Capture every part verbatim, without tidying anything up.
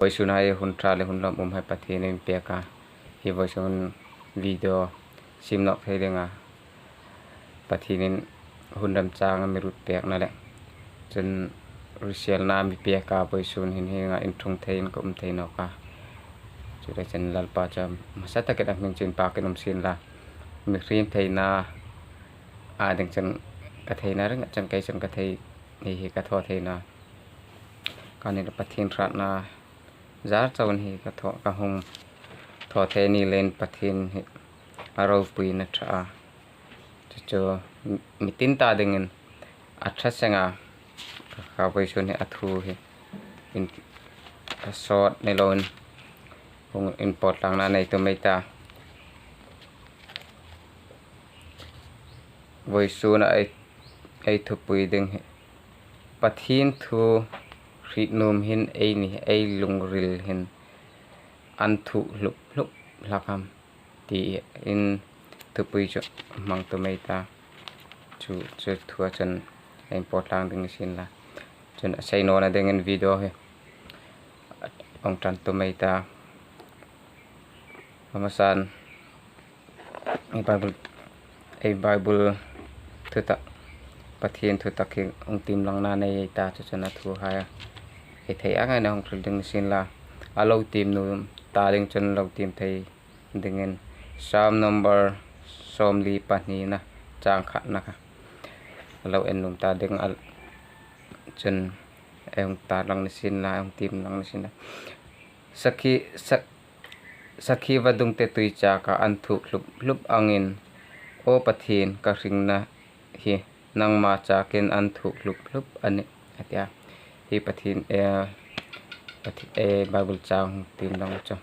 Vawisun hai hun ṭha le hun lawmum hai Pathienin a mi pek a. Hi vawisun video siem nawk thei dinga Pathienin hun remchang a mi ruot pekna le chun hriselna a mi pek a, vawisun hin hienga inṭhung theiin ka um thei nawk a. Chuleiin chun Lalpa chu hmasa takin a hming chu inpakin um sien la. Mihriem theina a ding chun ka theina ringah chun kei chun ka thei, hi hi ka thaw thei nawh. Kha ni Pathien hratna zar chauin hi ka thaw, ka hung thaw thei a ni leiin Pathien hi a ropuina ṭha a. Chu chu mi tin ta dingin a ṭha seng a, kha vawisun hi a thu hi in, a sawt ni loin hung inpawtlangna nei tum ei ta. Vawisun a ei, ei thupui ding hi Pathien thu hriet nuom hin eini, ei lungril hin an thuok hlup hlup hlak am tiin thupui chu hmang tum ei ta. Chu, chu thua chun inpawtlang ding ni sien la. Chun a sei nawna dingin video hi hung ṭan tum ei ta. Amasan ei Bible, ei Bible thutak, Pathien thutak hi hung tiem langna nei ei ta, chu chun a thu hai ei thei ang angin hung hril ding ni sien la. A lo tiem nuom ta ding chun lo tiem thei dingin Psalm number sawmli pahnina chang khatna kha lo en nuom ta ding a, chun ei hung tar lang ni sien la, ei hung tiem lang ni sien la. Sakhi, sak-, sakhi vadungte tui chaka an thuok hlup hlup angin, aw Pathien, ka hringna hi nangma chakin an thuok hlup hlup a nih, a ti a. Hi Pathien, eh, Pathi-, eh, Bible chang tiem dang chu,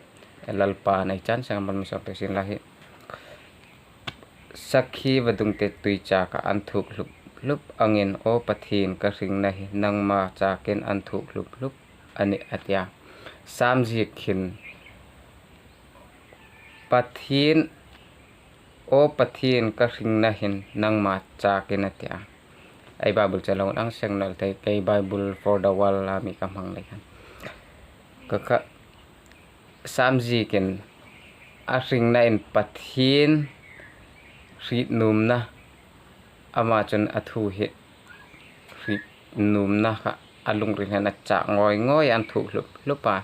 eh, Lalpa nei chan seng mal mi sawm pe sien la hi. Sakhi vadungte tui chaka an thuok hlup hlup angin, aw Pathien, ka hringna hi nangma chakin an thuok hlup hlup a nih, a ti a. Psalm ziek hin Pathien, aw Pathien, ka hringna hin nangma chakin, a ti a. Ei Bible chu lo en ang seng naw thei, kei Bible for the World a mi ka hmang lei khan. Kha kha Psalm ziekin a hringna in Pathien hriet nuomna, ama chun a thu hi hriet nuomna kha a lungril hin a chak ngawi ngawi, an thuok hlup hlup a.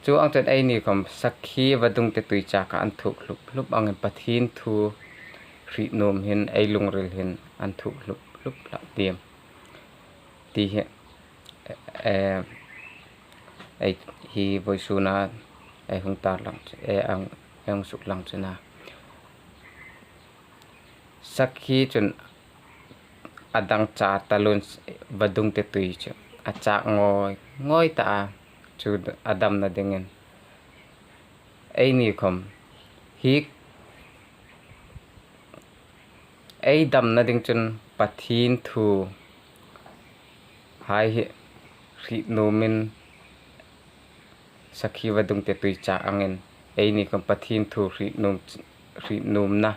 Chuong ang chun eini khom sakhi vadungte tui chaka an thuok hlup hlup angin Pathien thu hriet nuom hin ei lungril hin an thuok hlup hlup hlak ding ti hi, eh, ei hi vawisuna ei hung tar lang chu, ei ang, ei hung suk lang chu a nih. Sakhi chun a dang cha taluo, vadungte tui chu a chak ngawi ngawi ta a, chu a damna dingin. Eini khom hi ei damna ding chun Pathien thu hai hi hriet nuomin sakhi vadungte tui chak angin eini khom Pathien thu hriet nuom, hriet nuomna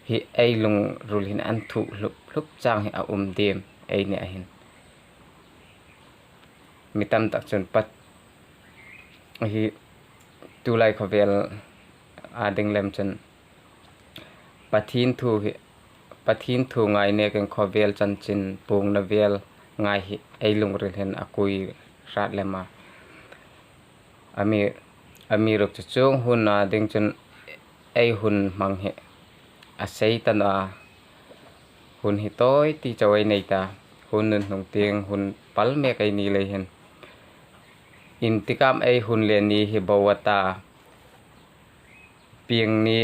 hi ei lungril hin an thuok hlup hlup chang hi a um ding eini a hin. Mi tam tak chun Pat-, hi tulai khawvel a ding lem chun Pathien thu hi, Pathien thu ngai nekin khawvel chanchin puongna vel ngai hi ei lungril hin a kui hrat lem a. Ami, amiruokchu chuong huna ding chun ei hun hmang hi a sei ta naw a. Hun hi tawi ti chau ei nei ta. Hun nunhnung tieng hun pal mek ei ni lei hin. Intikam ei hun le ni hi bo a ta. Pieng ni,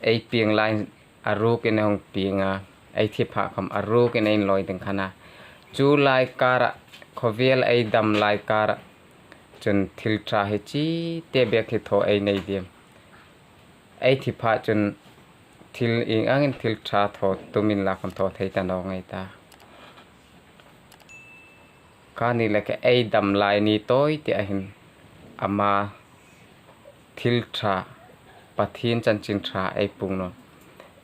ei pieng lai a rukin ei hung pieng a, ei thi pha khom a rukin ei inlawi ding kha a nih. Chu lai kara, khawvel ei dam lai kara chun thil ṭha hi chite bek hi thaw ei nei ding. Ei thi pha chun thil ieng angin thil ṭha thaw tum inla khom thaw thei ta naw ngei ta. Kha ni le kha ei dam lai ni tawi ti a hin ama thil ṭha, Pathien chanchin ṭha ei puong naw.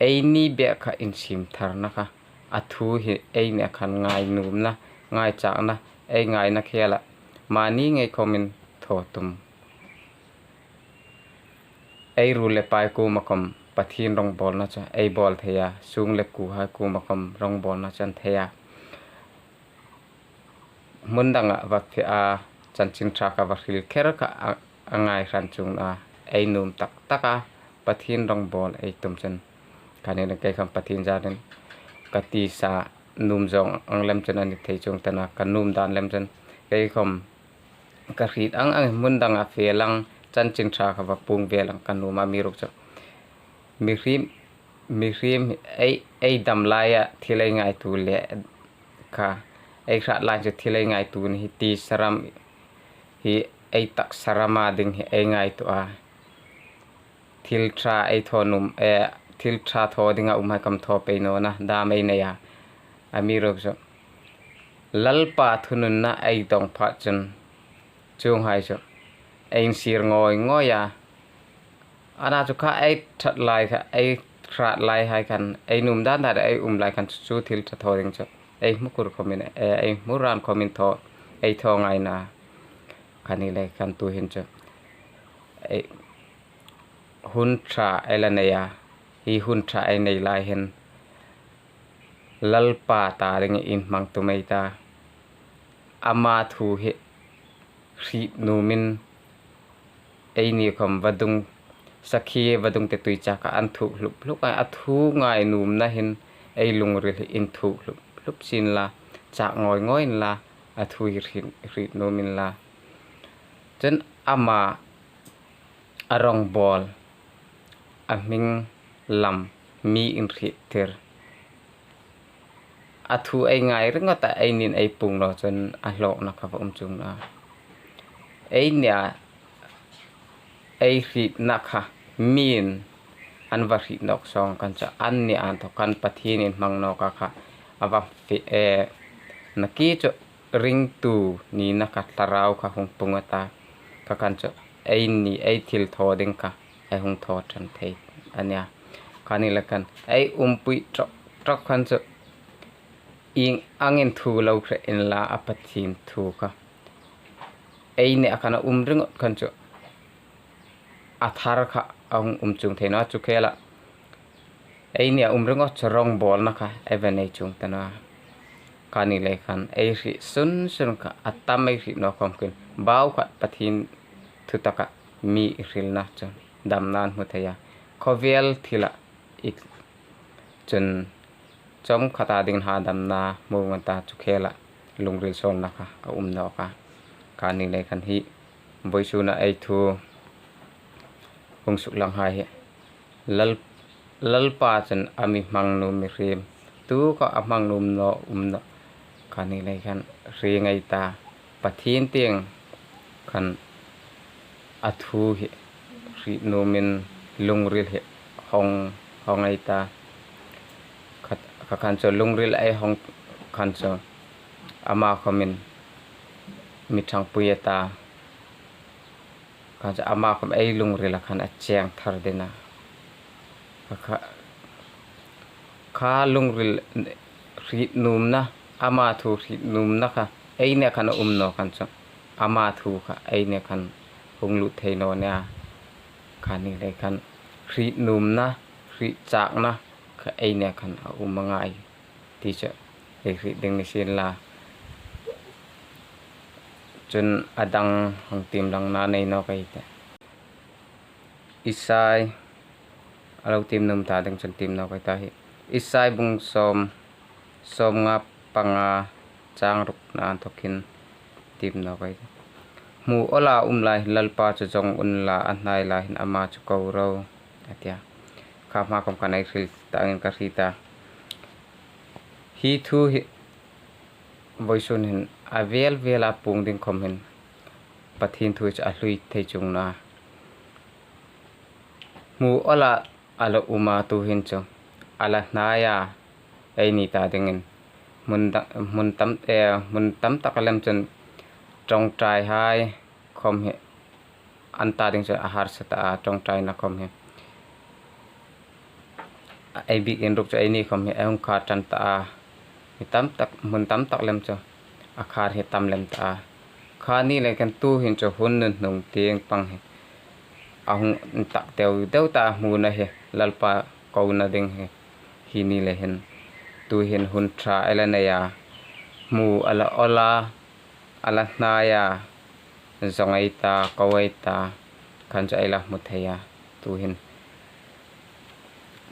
Eini bek kha insiem tharna kha a thu hi eini a khan ngai nuomna, ngai chakna, ei ngaina khela mani ngei khawmin thaw tum. Ei ruol le pai kuoma khawm Pathien rongbawlna chu ei bawl thei a, sung le kuohai kuoma khawm rongbawlna chu an thei a. Hmun danga va fe a, chanchin ṭha kha va hril kher kha a, a ngai hran chungin a, ei nuom tak taka Pathien rongbawl ei tum chun. Kha ni le kei khawm Pathien zarin ka tisa nuom zawng ang lem chun a ni thei chuong ta naw, ka nuom dan lem chun kei khawm ka hriet ang ang, hmun danga fe lang, chanchin ṭha kha va puong ve lang ka nuom a, amiruokchu mihriem, mihriem ei, ei dam laia thil ei ngaituo le kha, ei hrat lai chu thil ei ngaituo ni hi tisa ram hi, ei taksa rama ding hi ei ngaituo a. Thil ṭha ei thaw nuom, eh, thil ṭha thaw dinga umhai khawm thaw pei nawna dam ei nei a. Amiruokchu Lalpa thununna ei dawng phat chun chuonghai chu ei insir ngawi ngawi a. Ana chu kha ei ṭhat lai kha, ei hrat laihai khan, ei nuom dan dan ei um lai khan chu, chu thil ṭha thaw ding chu ei hmu kur khawmin, eh, ei hmu ran khawmin thaw, ei thaw ngai naw. Kha ni le khan tuhin chu ei hun ṭha ei la nei a, hi hun ṭha ei nei lai hin Lalpa ta dingin inhmang tum ei ta. Ama thu hi hriet nuomin eini khawm vadung, sakhi vadung te tui chaka an thuok hlup hlup a, a thu ngai nuomna hin ei lungril hi inthuok hlup hlup sien la, chak ngawi ngawi inla, a thu hi hriet, hriet nuom inla. Chun ama a rongbawl, a hming lam mi inhriettir, a thu ei ngai ringawt a, einin ei puong naw chun a hlawkna kha va um chuong naw a. Eini a ei hrietna kha mi'n an va hriet nawk sawng khan chu, anni inthawk khan Pathien inhmang nawka kha a va fe, eh, nakie chu ringtu nina kha thlarau kha hung pung a ta. Kha khan chu eini ei thil thaw ding kha ei hung thaw ṭan thei a nih a. Kha ni le khan ei umpui ṭawk ṭawk khan chu ieng angin thu lo hre inla, a Pathien thu kha eini a khan a um ringawt khan chu a thar kha a hung um chuong thei naw a, chu khela eini a um ringawt chu rongbawlna kha ei va nei chuong ta naw a. Kha ni le khan ei hriet sun sun kha a tam ei hriet naw khawm khin, bau khat Pathien thu taka mi hrilna chu damna an hmu thei a. Khawvel thila ik chun chawmkhat a dingin hadamna hmu ngat a, chu khela lungril sawlna kha a um nawk a. Kha ni le khan hi vawisuna ei thu hung suklanghai hi Lal, Lalpa chun a mi hmang nuom mihriem, tu kha a hmang nuom naw um naw. Kha ni le khan hre ngei ta, Pathien tieng khan a thu hi hriet nuomin lungril hi hawng, hawng ei ta. Kha, kha khan chu lungril ei hawng khan chu ama khawmin mi ṭhangpui a ta. Kha chu ama khawm ei lungrila khan a cheng thar ding a. Kha, kha, kha lungril hriet nuomna, ama thu hriet nuomna kha eini a khan a um naw khan chu, ama thu kha eini a khan hung lut thei naw nih a. Kha ni le khan hriet nuomna, hriet chakna kha eini a khan a um a ngai ti chu ei hriet ding ni sien la. Chun a dang hang tiem lang na nei nawk ei tih. Isai, a lo tiem nuom ta ding chun tiem nawk ei ta hi. Isai bung sawm, sawmnga panga chang rukna inthawk hin tiem nawk ei tih. Hmu awla um lai hin Lalpa chu zawng unla, a hnai lai hin ama chu ko ro, a ti a. Kha hma khawm khan ei hril ta angin ka hriet a. Hi thu hi vawisun hin a vel vela puong ding khawm hin Pathien thu chu a hlui thei chuong naw a. Hmu awla a la um a, tuhin chu a la hnai a, eini ta dingin hmun da, hmun tam, eh, hmun tam tak lem chun ṭawngṭaihai khawm hi an ta ding chu a harsa ta a, ṭawngṭaina khawm hi. Ei biekin ruok chu eini khawm hi ei hung khar ṭan ta a. Mi tam tak, hmun tam tak lem chu a khar hi tam lem ta a. Kha ni lei khan tuhin chu hun nunhnung tieng pang hi a hung tak deu deu ta hmuna hi Lalpa kona ding hi. Hi ni lei hin tuhin hun ṭha ei la nei a, hmu a la awl a, a la hnai a, zawng ei ta, ko ei ta, khan chu ei la hmu thei a, tuhin.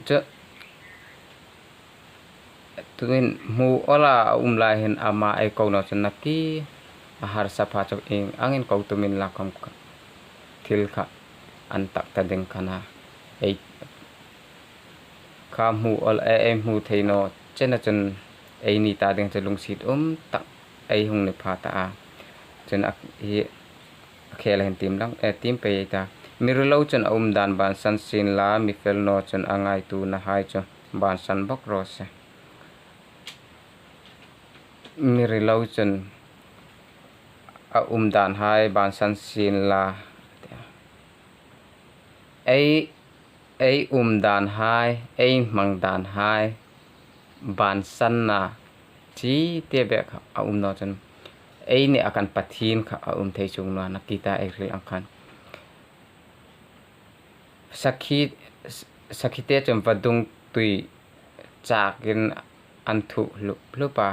Chu, tuhin hmu awla a um lai hin ama ei ko naw chun naki a harsa pha chu ieng angin ko tum inla khom kha thil kha an tak ta ding kha a nih. Ei kha hmu awl, ei, ei hmu thei naw chena chun ei ni ta ding chu lungsiet um tak ei hung ni pha ta a. Chun a, hi, a khel hin tiem lang, eh, tiem pei ei ta. Mi rilo chun a um dan bansan sien la, mi fel naw chun a ngaituonahai chu bansan bawk raw se. Mi rilo chun a um danhai bansan sien la. Ei, ei um danhai, ei hmang danhai bansanna chi te bek kha a um naw chun, eini a kan Pathien kha a um thei chuong naw a, naki ta ei hril ang khan. Sakhi, sakhi te chun vadung tui chakin an thuh hlup hlup a.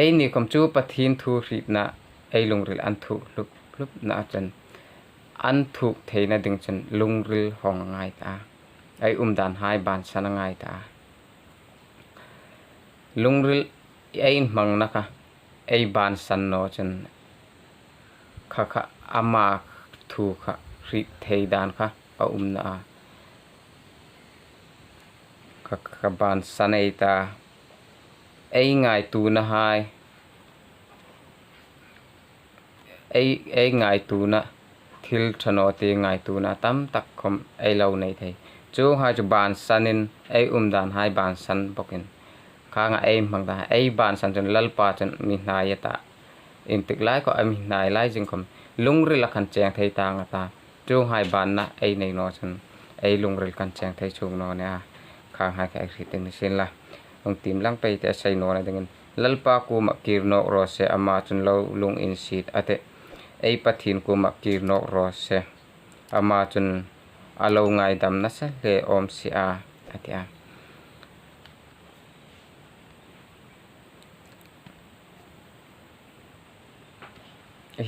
Eini khom chu Pathien thu hrietna ei lungril an thuh hlup hlupna chun, an thuk theina ding chun lungril hawng a ngai ta. Ei um danhai bansan a ngai ta. Lungril ei hmangna kha ei bansan naw chun, kha kha ama thu kha hriet thei dan kha a um naw a. Kha kha bansan ei ta. Ei ngaituonahai, ei, ei ngaituona, thil ṭha naw ti ngaituona tam tak khom ei lo nei thei. Chuonghai chu bansanin ei um danhai bansan bawkin, khang a ei hmang ta, ei bansan chun Lalpa chun mi hnai a ta. Intik lai kha a mi hnai lai zing khom lungrila khan cheng thei ta ngat a. Chuonghai banna ei nei naw chun ei lungril khan cheng thei chuong naw nih a. Khanghai kha ei hriet ding ni sien la. Hung tiem lang pei te a sei nawna dingin, Lalpa kuoma kir nawk raw se, ama chun lo lunginsiet a tih. Ei Pathien kuoma kir nawk raw se, ama chun a lo ngaidam nasa hle awm si a, a ti a.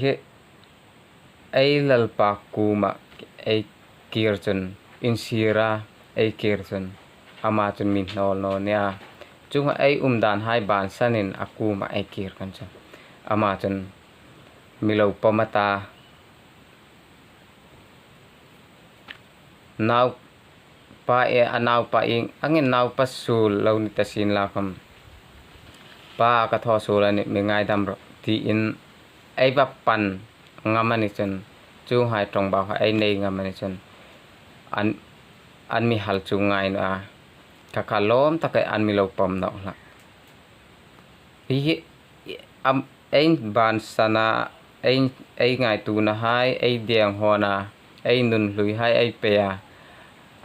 Hi, ei Lalpa kuoma ei kir chun, insira ei kir chun, ama chun mi hnawl naw nih a. Chuonga ei um danhai bansanin a kuoma ei kir khan chun, ama chun mi lo pawm a ta. Naupa e, a naupa ieng angin naupa suol lo ni ta sien la khom, pa ka thaw suol a nih, mi ngaidam rawh, tiin ei va pan ngam a ni chun, chuonghai ṭawngbau kha ei nei ngam a ni chun, an, an mi hal chuong ngai naw a, kha kha lawm takin an mi lo pawm nawk hlak. Hi hi, am, ei bansana, ei, ei ngaituonahai, ei deng hawna, ei nun hluihai ei pei a,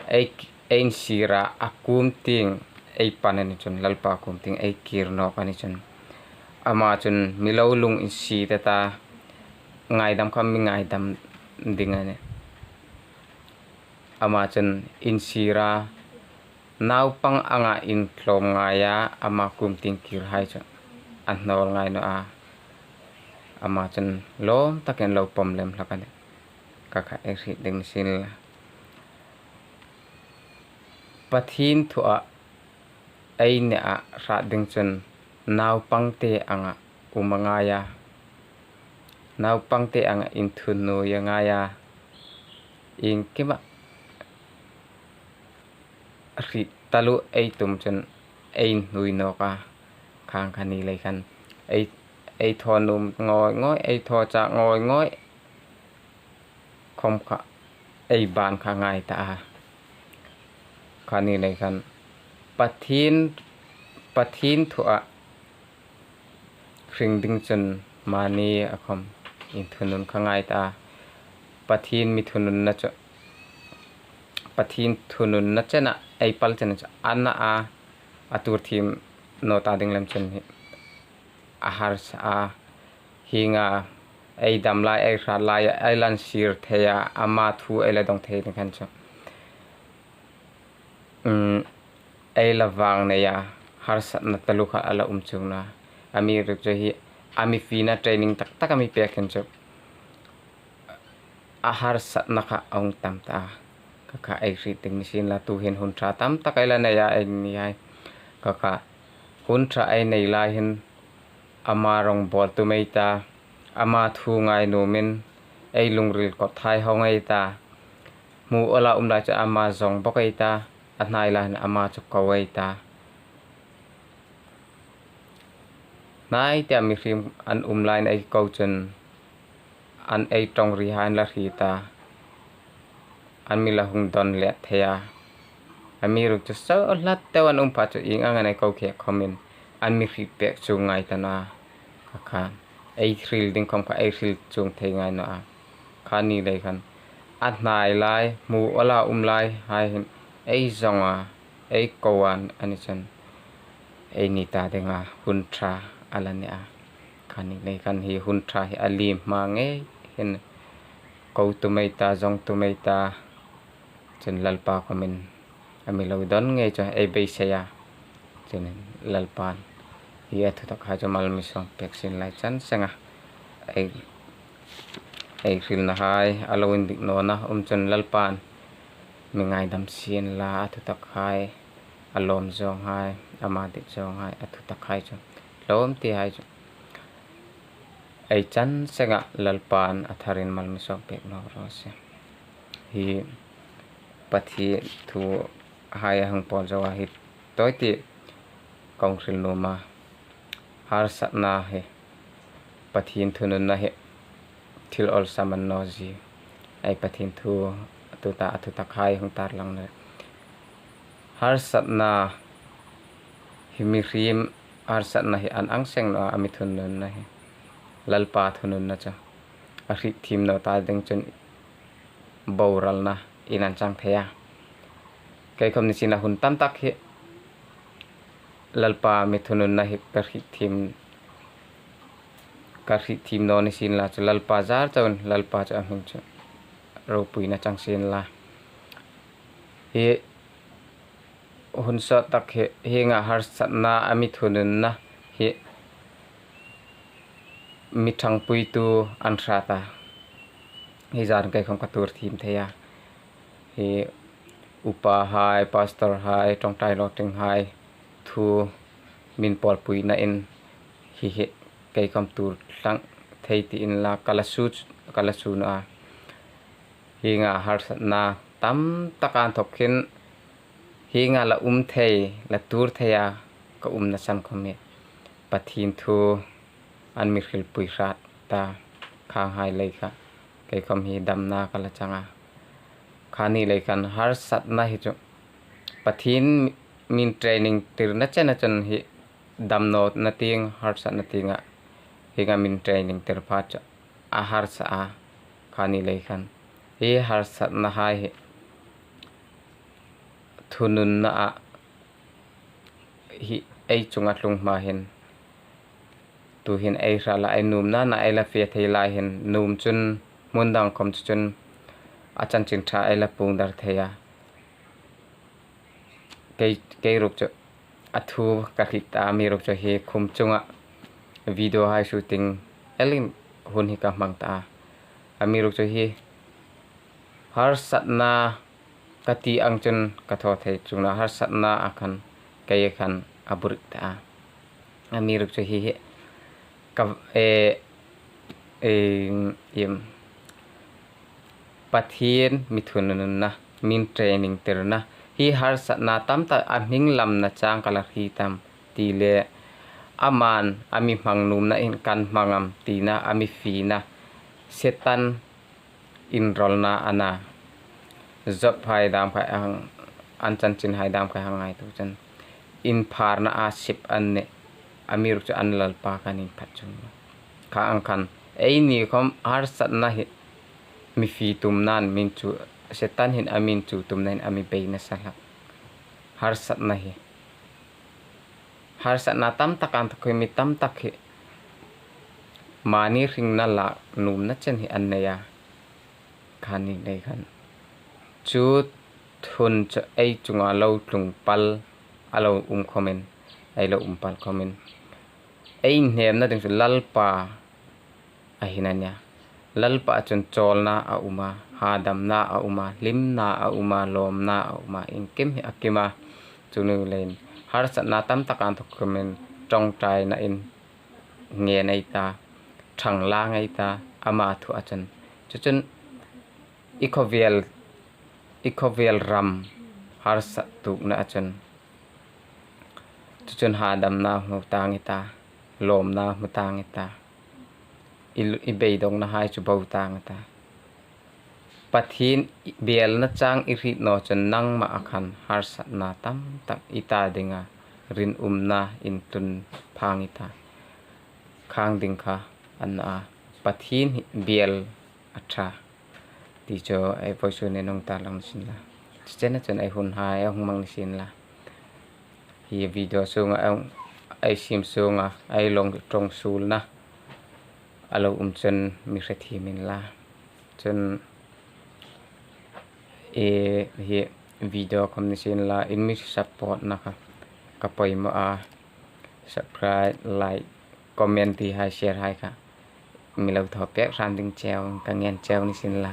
ei, ei insira a kuom tieng ei pan a ni chun, Lalpa kuom tieng ei kir nawk a ni chun, ama chun mi lo lunginsiet a ta, ngaidam kha mi ngaidam ding a nih. Ama chun insira naupang anga intlawm ngai a, ama kuom tieng kirhai chu a hnawl ngai naw a. Ama chun lawm takin lo pawm lem hlak a nih. Kha kha ei hriet ding ni sien la. Pathien thua ei neh a hrat ding chun naupangte anga um a ngai a. Naupangte anga inthunun a ngai a. Iengkima hriet taluo ei tum chun ei hnui nawk a. Khang kha ni lei khan ei, ei thaw nuom ngawi ngawi, ei thaw chak ngawi ngawi khom kha ei ban kha ngai ta a. Kha ni lei khan Pathien, Pathien thua hring ding chun mani a khom inthunun kha ngai ta a. Pathien mi thununna chu, Pathien thununna chena ei pal chena chu a na a, a tuor thiem naw ta ding lem chun hi a harsa a. Hienga ei dam lai, ei hrat lai, ei la insir thei a, ama thu ei la dawng thei ding khan chu, um, ei la vang nei a, harsatna taluo kha a la um chuong naw a. Amiruokchu hi a mi fiena training tak tak a mi pek khin chu a harsatna kha a hung tam ta a. Kha kha ei hriet ding ni sien la, tuhin hun ṭha tam tak ei la nei a, ei ni hai. Kha kha hun ṭha ei nei lai hin ama rongbawltu mei ta, ama thu ngai nuomin ei lungril kawthai hawng ei ta. Hmu awla um lai chu ama zawng bawk ei ta, a hnai lai hin ama chu ko ei ta. Hnai tia mihriem an um laiin ei ko chun an ei ṭawng ri hai an la hriet a, an mi la hung dawn let thei a. Amiruokchu so hlat deu an um pha chu ieng ang an ei ko khek khawmin an mi hriet pek chuong ngai ta naw a. Kha kha ei hril ding khawm kha ei hril chuong thei ngai naw a. Kha ni lei khan a hnai lai, hmu awla um lai hai hin ei zawng a, ei ko a, a ni chun ei ni ta dinga hun ṭha a la ni a. Kha ni lei khan hi hun ṭha hi a liem hma ngei hin, kotu mei ta, zawngtu mei ta, chun Lalpa khawmin a mi lo dawn ngei chu ei beisei a. Chun Lalpan hi a thutak hai chu mal mi sawm pek sien la, ei chan senga ei, ei hrilna hai a lo indik nawna um chun Lalpan mi ngaidam sien la, a thutak hai, a lawm zawng hai, ama dit zawng hai, a thutak hai chu, lawm ti hai chu ei chan senga Lalpan a tharin mal mi sawm pek naw raw se. Hi Pathien thu hai a hung pawl zo a, hi tawi ti kong hril nuom a. Harsatna hi Pathien thununna hi thil awlsam a ni naw zie. Ei Pathien thu tuta a thutak hai hung tarlang naw. Harsatna hi mihriem, harsatna hi an ang seng naw a, a mi thununna hi. Lalpa thununna chu a hriet thiem naw ta ding chun boralna in an chang thei a. Kei khawm ni sien la hun tam tak hi Lalpa mi thununna hi ka hriet thiem, ka hriet thiem naw ni sien la chu Lalpa zar chauin Lalpa chu a hming chu ropuina chang sien la. Hi hun sawt tak hi, hienga harsatna a mi thununna hi mi ṭhangpuitu an hrat a. Hi zan kei khawm ka tuor thiem thei a. Hi upa hai, pastor hai, ṭawngṭai lawting hai thu min pawlpuina in hi hi kei khawm tuor thlang thei ti inla ka la su, ka la su naw a. Hienga harsatna tam tak a inthawk hin hienga la um thei, la tuor thei a ka umna san khawm hi Pathien thu an mi hrilpui hrat ta khang hai lei kha kei khawm hi damna ka la chang a. Kha ni lei khan harsatna hi chu Pathien min training tirna chena chun hi damnawna tieng, harsatna tienga hienga min training tir pha chu a harsa a. Kha ni lei khan hi harsatna hai hi thununna a hi ei chunga tlung hma hin, tuhin ei hrat la, ei nuomna na ei la fe thei lai hin, nuom chun hmun dang khawm chu chun a chanchin ṭha ei la puong dar thei a. Kei, kei ruok chu a thu ka hriet ta, amiruokchu hi khum chunga video hai shooting elin hun hi ka hmang ta a. Amiruokchu hi harsatna ka ti ang chun ka thaw thei chuong naw a, harsatna a khan kei khan a buoipui ta a. Amiruokchu hi hi ka, e, e, em, Pathien mi thununna, min training tirna hi harsatna tam tak a hming lamna chang ka la hriet am ti le, aman a mi hmang nuomna in kan hmang am tina a mi fiena Setan inrawlna a na. Job hai dam kha hang, an chanchin hai dam kha hang ngaituo chun inpharna a sip an nih, amiruokchu an Lalpa khan inphat chuong naw. Kha ang khan eini khawm harsatna hi mi fie tumna min chu, Setan hin a min chu tumna hin a mi bei nasa hlak. Harsatna hi, harsatna tam tak a inthawk hi mi tam tak hi Mani hringna lak nuomna chen hi an nei a, kha ni lei khan. Chu thun chu ei chunga lo tlung pal a lo um khawmin, ei lo um pal khawmin, ei inhnemna ding chu Lalpa a hin a nia. Lalpa chun chawlna a um a, hadamna a um a, hlimna a um a, lawmna a um a, iengkim hi a kim a. Chu ni leiin harsatna tam tak an thawk khawmin ṭawngṭainain ngen ei ta, ṭhang lang ei ta, ama thu a chun. Chu chun i khawvel, i khawvel ram harsat tuokna a chun, chu chun hadamna hmu tang i ta, lawmna hmu tang i ta, i, i beidongna hai chu bo tang i ta. Pathien bielna chang i hriet naw chun nangma a khan harsatna tam tak i ta dinga rinumna intlun phang i ta. Khang ding kha a na a, Pathien hi biel a ṭha ti chu ei vawisun ei hung ta lang ni sin la. Chu chena chun ei hun hai a hung hmang ni sin la. Hi video sunga ei, ei siem sunga ei lawng ṭawng suolna a lo um chun mi hre thiem in la. Chun e, hi video khawm ni sin la, in mi supportna kha ka poimaw a, subscribe, like, comment ti hai, share hai kha mi lo thaw pek hran ding cheu ka ngen cheu ni sin la.